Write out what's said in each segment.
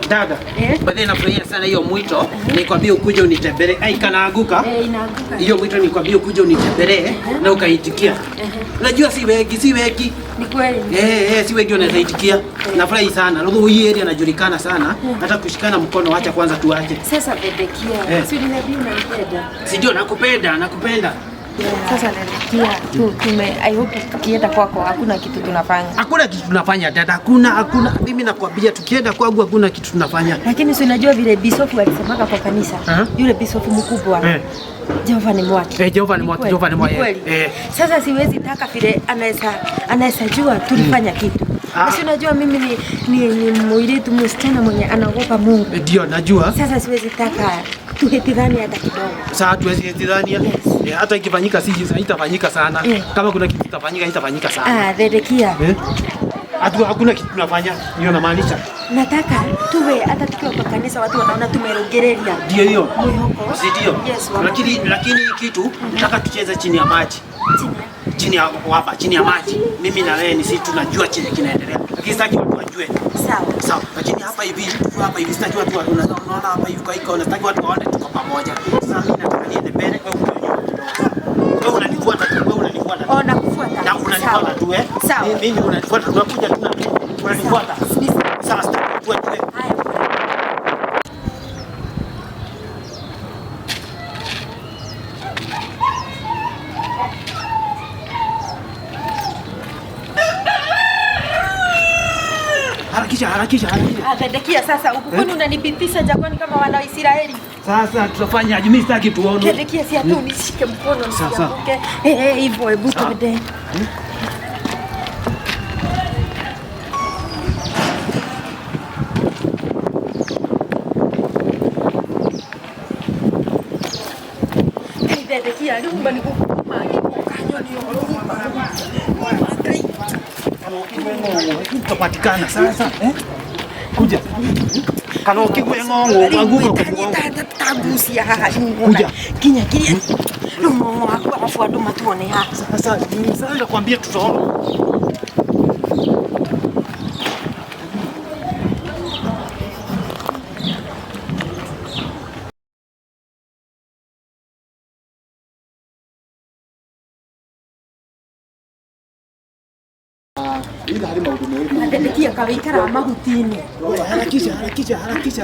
Dada, Eh? baadaye nafurahia sana hiyo mwito. Nikwambie ukuje unitembelee. Ai, kanaanguka. Eh, inaanguka. Hiyo mwito nikwambie ukuje unitembelee na ukaitikia. Unajua si wengi, si wengi. Ni kweli. Eh, eh, si wengi wanaweza itikia. Nafurahi sana. Roho hii area anajulikana sana. Hata kushikana mkono wacha kwanza tuache. Sasa Zedekia, Eh. si uliniambia unanipenda? Si ndio nakupenda, nakupenda. Sasa Zedekia, I hope tukienda kwako hakuna kitu tunafanya. Hakuna kitu tunafanya dada, hakuna, hakuna. Mimi nakwambia tukienda kwangu hakuna kitu tunafanya. Lakini si unajua vile Bisofu alisemaka kwa kanisa, Aha. yule Bisofu mkubwa Eh. Jehova ni mwaki. Eh, Jehova ni mwaki, Kweli, Jehova ni mwaki. kweli. Eh. Sasa siwezi taka vile anaweza jua tulifanya kitu. Ah. Si unajua mimi ni mwilitu msichana mwenye anaogopa Mungu. Ndio najua. Sasa siwezi taka tuhitidhani hata kidogo. Sasa hatuwezi dhania. Yes. Eh, hata ikifanyika si haitafanyika sana. Eh. Kama kuna kitu kitafanyika haitafanyika sana. Ah, Zedekia. Eh? Hakuna kitu tunafanya, ndio namaanisha. Nataka tuwe hata tukiwa kwa kanisa watu wanaona tumerogereria. Ndio hiyo. Mwihoko. Si ndio? Yes, wako. Lakini hii kitu nataka tucheze chini ya maji. Chini. Chini ya hapa, chini ya maji. Mimi na wewe ni sisi tunajua chenye kinaendelea. Lakini sitaki watu wajue. Sawa. Sawa, lakini hapa hivi, tukiwa hapa hivi sitaki watu unaona hapa hivi kwa iko, sitaki watu waone tuko pamoja. Sasa mimi nataka niende mbele, wewe uko nyuma kidogo. Wewe unanifuata tu, wewe unanifuata. Oh, nakufuata. Na unanifuata tu eh. Sawa. Mimi unanifuata, tunakuja tu na unanifuata. Sawa, sitaki watu wajue. Haya. Harakisha, harakisha, harakisha. Ah, Zedekia sasa huku kwani unanipitisha jangwani kama wana wa Israeli? Sasa tutafanya aje? Mimi sitaki tuone. Zedekia si hata unishike mkono Sawa, nisianguke. Eh, eh, hivyo hebu tuende. Zedekia, rĩu nĩ gũkuma Tutapatikana sasa eh? Kuja. Kana ukigwe ng'ong'o, anguka kwa mgongo. Tagucia haha Kuja. nginya kiria rĩu ng'ong'o waku arabu andũ matuone haha. Sasa sasa nakwambia tutaona. Zedekia kawĩikara mahuti-inĩ. Harakisha, harakisha, harakisha.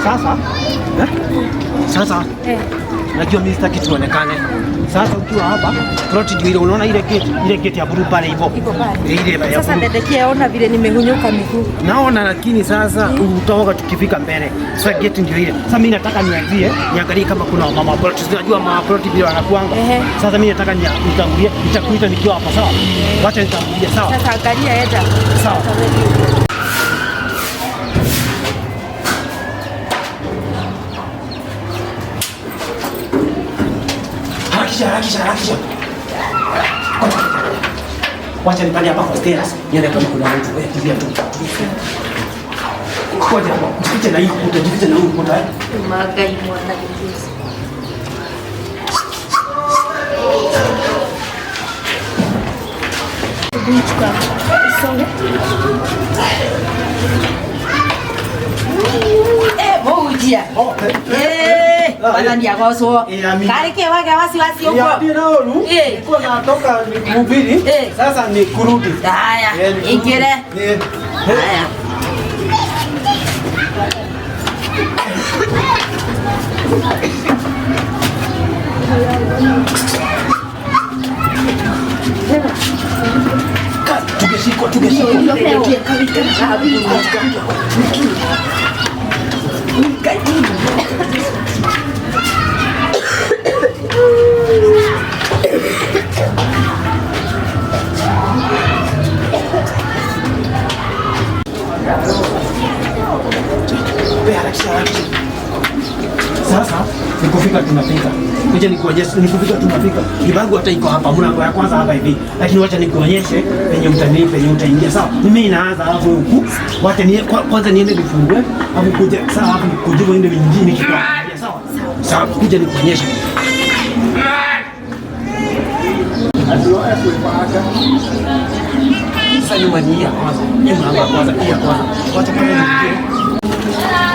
Sasa eh? Sasa Eh. najua mimi sitaki tuonekane. Sasa ukiwa hapa plot ndio ile, unaona ile gate ya blue pale hivyo. Iko pale. Ile ya Sasa blue. Zedekia, ona vile nimehunyuka miguu. Naona lakini sasa utaoga tukifika mbele. Sasa gate ndio ile. Sasa mimi nataka nianzie, niangalie kama kuna mama plot. Unajua mama plot vile wanakuanga. Ehe. Sasa mimi nataka nitangulie, nitakuita nikiwa hapa sawa? Wacha nitangulie sawa? Sasa angalia eda. Sawa. Harakisha, harakisha, harakisha. Wacha nipande hapa kwa stairs. Nione kama kuna mtu. Wewe tulia tu. Ngoja hapa. Jifiche na hii ukuta, jifiche na hii ukuta. Eh. Magai mwana Yesu. Eh, mũhunjia. Eh, Mwathani agocwo. Eh, amina. Karĩ kĩ wagĩa wasiwasi ũguo? Niambie na ũru. Eh. Nilikuwa natoka nikuhubiri. Eh. Sasa ni kurudi. Haya, Eh, ni kurudi. ingĩre. Eh. Haya. Tugeshikwa, tugeshikwa. Wewe harakisha harakisha. Sasa nikufika tunafika. Ngoja nikuonyeshe, nikufika tunafika. Kibango hata iko hapa, mlango ya kwanza hapa hivi. Lakini wacha nikuonyeshe penye utani penye utaingia. Sawa? Mimi inaanza alafu huku. Wacha ni kwanza niende nifungue, alafu kuja sawa, alafu kuja uende mwingine kidogo. Sawa? Sawa, kuja nikuonyeshe. Sasa nyumba ni hii ya kwanza. Hii mlango ya kwanza, hii ya kwanza. Wacha kwanza niingie.